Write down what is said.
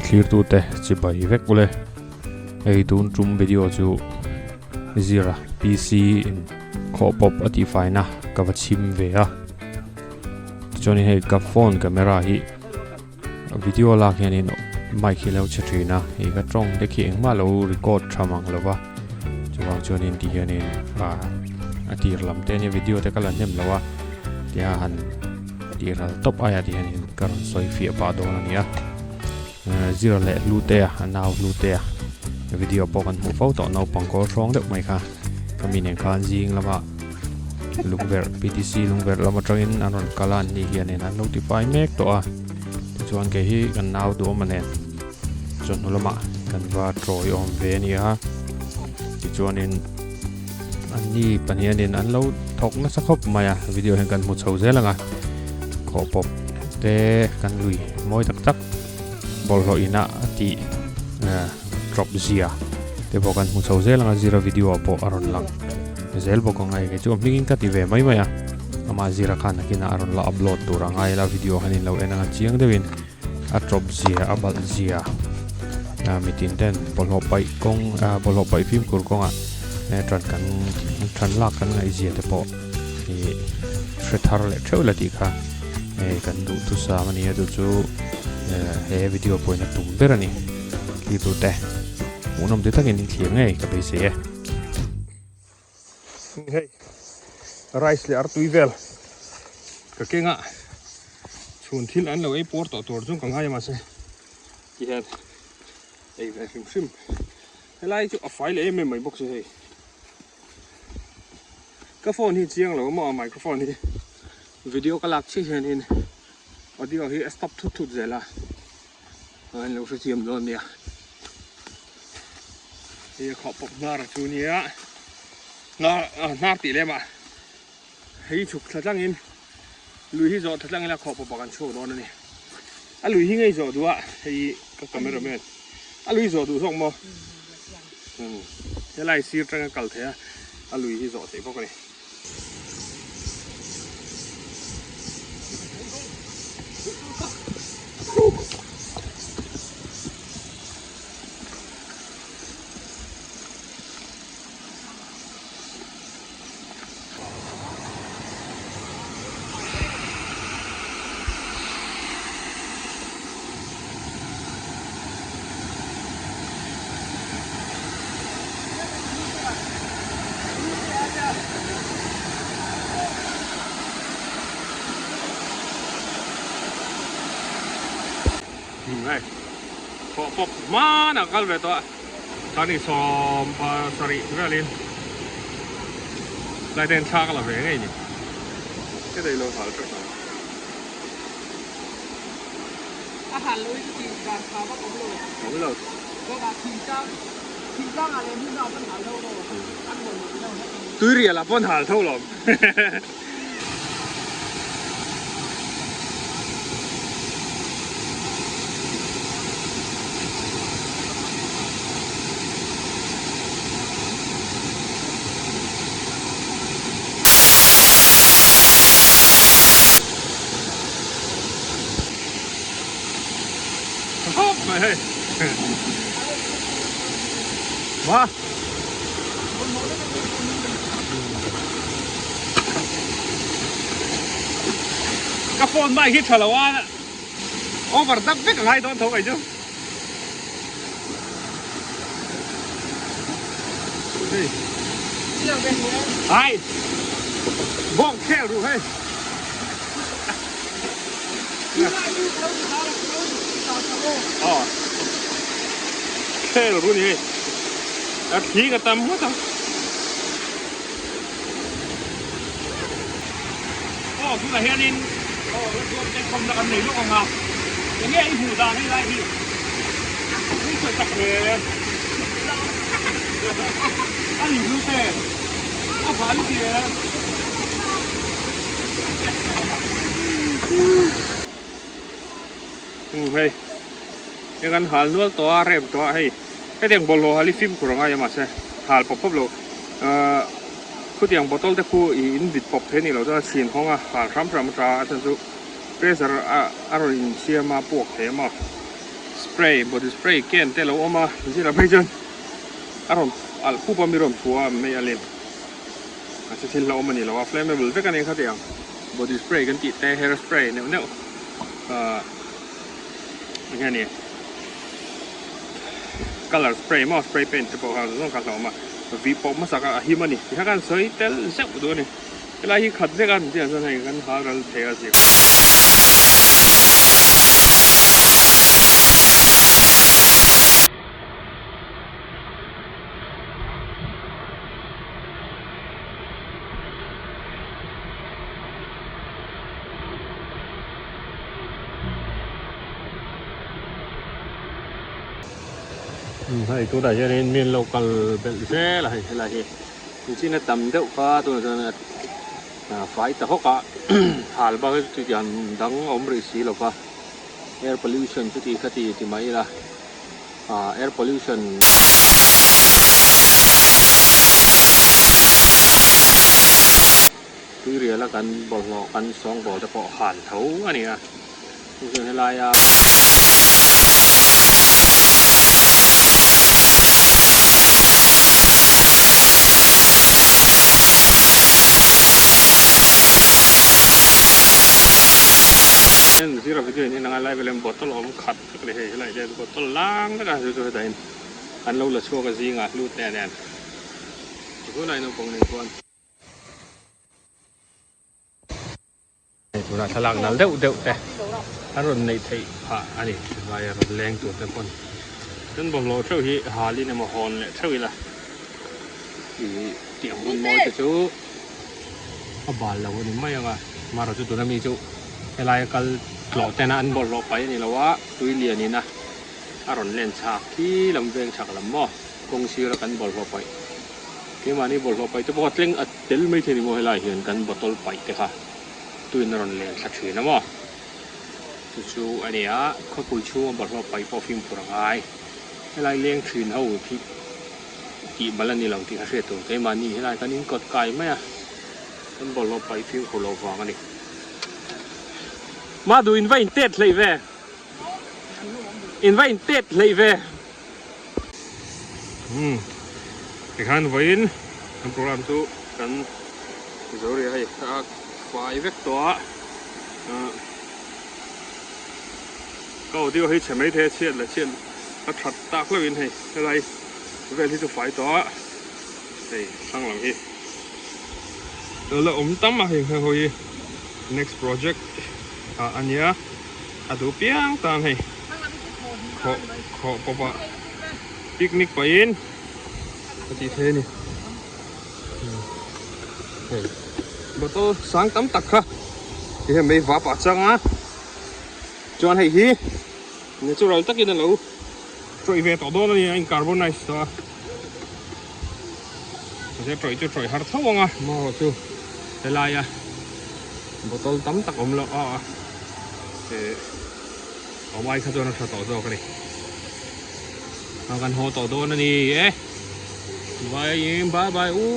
Thlirtute chibai vek ule. Hei tun tum video chu zira PC in khawh pawp a tihfaina ka va chhim ve a. Tichuanin hei ka phone camera hi video lak hianin mic hi lo chhe thin a, hei ka tawng te khi engmah lo record tha mang lo va. Chuvang chuanin ti hianin a tir lam te ania video te ka la hnem lo a tia han tih ral tawp aiah ti hianin ka rawn sawi fiah pah dawn a ni a. Zira leh Hlutea a nau Hlutea video pawh kan hmuh fo tawh naupang kawl hrawng deuh mai kha ka mi nen khan zing lama lungverh PTC lungverh lam atangin an rawn kal a an ni hianin an lo tifai mek tawh a tichuan kei hi kan nau duhawm a nen chawhnu lamah kan va tawi awm ve a ni a tichuanin an ni pahnihin an lo thawk nasa khawp mai a video hian kan hmu chho zel ang a khawh pawp te kan lui mawi tak tak bawlhhlawh inah a tih drop zia te pawh kan hmu chho zel ang a zira video ah pawh a rawn lang zel bawk ang a hei chu a hmingin ka ti ve mai mai a amah zira khan nakinah a rawn la upload tur a ngai la video han in lo en ang a chiang deuhin a drop zia a balh zia mitin ten bawlhhlawh paih kawng bawlhhlawh paih fimkhur kawngah tan kan tan lak kan ngaih zia te pawh ih hre thar leh theuh la tih kha hei kan duh thusam a ni a chu chu he video pawhin a tum ber a ni thlir te hmuhnawm ti takin in thlir ngei ka beisei e. Hei rice leh artui vel ka kenga chhun thil an lo ei pawr tawh tur chu ka ngai a mahse ti hian ei ve hrim hrim helai chu a fai leh em em mai bawk si hei. Ka phone hi chiang lo maw a microphone hi video ka lak chiah hian in audio hi a stop thut thut zel a an lo hrethiam dawn nia hei a khawh pawp hnar a chu nia hnar hnar tih lem ah hei chhuk thla tlang in lui hi zawh thla tlang ila khawh pawp ah kan chhuak dawn a ni a lui hi ngei zawh duh a hei ka camera man a lui zawh duh zawk maw. Helai sir tanga kal theih a, a lui hi zawh theih bawk a ni. Hei pawh pawp hmanah kal ve tawh a chuan in sawm pasarih velin tlai ten thla ka la ve ngei ni heta ilo hal teuh ang. A hal lo hi chu tih dan tha vak awm lo. Awm lo. Bakah thingtlang thingtlang ah leh hmun ah pawn hal tho lo an rawn luh deuh hlek a ni. Tuirial ah pawn hal tho lo. Hop mai hei. Wa. Ka phone mai hi tha lo a over dap vek a ngai dawn tho mai chu. Hei. Ai. Bawng khel ru hei. Aw khel ru ni hei a thli ka tam ngawt ang aw tunah hianin aw la zuam te khawmna kan nei lawk ang a enge i hmuh dan hei lai hi i sawi tak ve a ni hlu te a vah luti e. Hei hei kan hal nual tawh a rem tawh a hei hetiang bawlhhlawh hal hi fimkhur a ngai a mahse hal pawp pawp lo ahh khutiang bottle te khu ih in vit pawp thei a nih loh chuan a chhin hawng a hal hram hram a tha a chhan chu pressure a a rawn insiam a puak thei a maw. Spray body spray ken te a lo awm a zirah phei chuan a rawn alh pup a mi rawn phu a mei a lem mahse thil hlauhawm a ni lo a flammable vek a ni khati ang body spray kan tih te hair spray neuh neuh ahh eng nge ni colour spray maw spray paint te pawh kha zawng kha hlauhawm a vih pawh hmasak a a him a ni tikha khan sawi tel zeuh duh a ni. Helai hi khat vek a ni chiah chuan hei kan hal ral thei a zir. Hei tunah hianin mi an lo kal belh zel a hei helai hi. Inchina tam deuh kha tunah chuan a fai ta hawk a hal bak hi chu tiang dang a awm rih si lo va air pollution chu tih kha ti ti mai ila ah air pollution tuirial a kan bawlhhlawh kan sawngbawl te pawh hal tho a ni a chu chuan helaia. Zira video in en anga lai velem bottle awm khat vek a ni hei helai te bottle lang vek a chu chu hetah in an lo la chhuak a zingah lut nen nen tunah naupang nen chuan. Hei tunah thlalak nal deuh deuh te a rawn neih theih phah a ni vai a rawn leng tur te pawn chuan bawlhhlawh theuh hi halin emaw hawn leh theuh ila ih tiang hun mawi te chu a bal lo a ni mai ang a marawh chu tuna mi chu helai a kal tlawh tena an bawlhhlawh paih a ni lo a tui lian in a a rawn len chhak khi lam veng chhak lam maw kawng sira kan bawlhhlawh paih keimahni bawlhhlawh paih te pawh a tleng a tel mai thei ni maw helai hian kan bottle paih te kha tuin a rawn len thla thin a maw chu chu a ni a khawpui chhunga bawlhhlawh paih pawh fimkhur a ngai helai leng thin ho khi tih bal a ni lo tih kha hriat tur keimahni helai kan in kawt kai mai a kan bawlhhlawh paih fimkhur loh vang a ni Madhu in va in tet hleih ve in va in tet hleih ve. Umm tikhan vawiin kan program chu kan zo rih a hei a fai vek tawh a ah ka audio hi chhe mai thei a chhiat leh chhiat a that tak hlauh in hei helai vel hi chu fai tawh a hei hrang lam hi la awm tam a hei heng ho hi next project ah a nia a duh piang tan hei. Khawh khawh pawp ah picnic pahin a tih theih a ni hei bottle sang tam tak kha ti hian mei vap ah chang a chuan hei hi natural takin a lo tawih ve tawh dawn a ni a in carbonize tawh a mahse tawih chu tawih har tho ang a maw chu helai a bottle tam tak awm loh a eh. A uai kha chuan a tha tawh zawk a ni. A kan haw tawh dawn a ni e. Bye bye bye u.